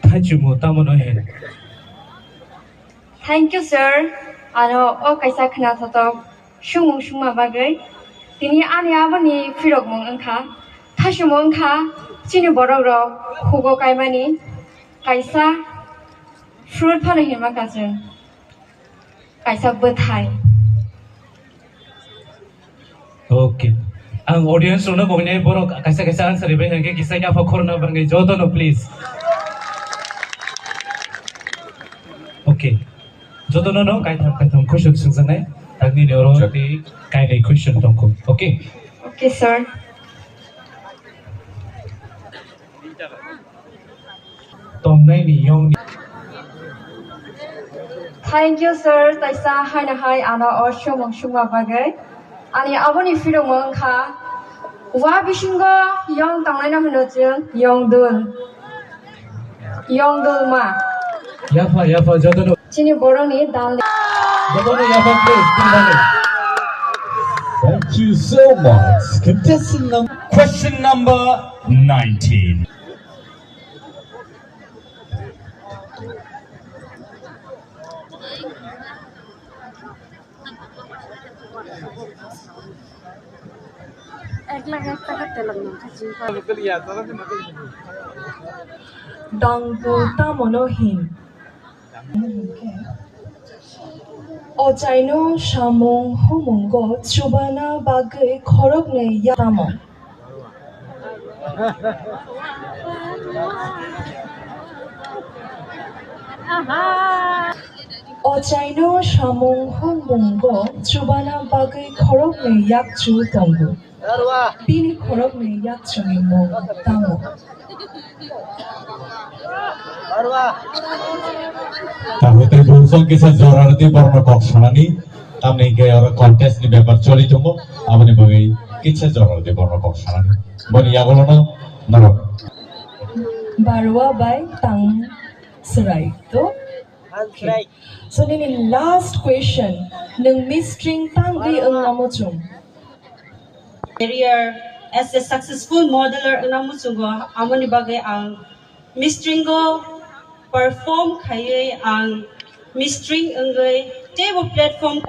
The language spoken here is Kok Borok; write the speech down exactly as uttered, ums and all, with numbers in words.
Thaichumo tamo no hin? Thank you, sir. Ano o kaisa khna thotok sumung sungma bagwi. Tini ani aboni phirokmung wngkha, thaichumo wngkha chini borok rok hugo kaimani kaisa fruit phano hinma kachwng. Kaisa bwthai. Okay. Ang audience rokno bo hwnwi borok kaisa kaisa answer ribai hwnkhe kisa yapha khorna bangwi jotono please. Okay. Jotono no kaitham kaitham question swngjaknai. Tangni ni oro Sure. Tei kainwi question tongkho. Okay. Okay, sir. Tongnai ni yong ni. Thank you, sir. Taisa haina hai ano o sumung sungma bagwi. Ani aboni phirokmung wngkha, wa bisingo yong tongnai no hwno chwng yong dul. Yong dul ma. Yapha, yapha, jotono. Chini boroni dal. Jotono yapha, please, please. Thank you so much. Contestant num- Question number nineteen. Dangbu tamo no hin? Ochaino samung humungo chubana bagwi khoroknwi ya tamo? Ochaino samung humungo chubana bagwi khoroknwi yakchu tongo. Bini khoroknwi yakchuni mung tamo? Tabuk tei bumsong kisa jorardi borno kok sanani, tamni hingke oro contest ni bepar choli tongo, aboni bagwi kisa jorardi borno kok sanani. Boni yagulono norok. Barwa bai tang serai to. So nini last question, nwng mistring tangwi wngna muchung? Career as a successful modeler wngna muchungo, amoni bagwi ang mistringo perform khaiwi ang mistring wngwi teibo platform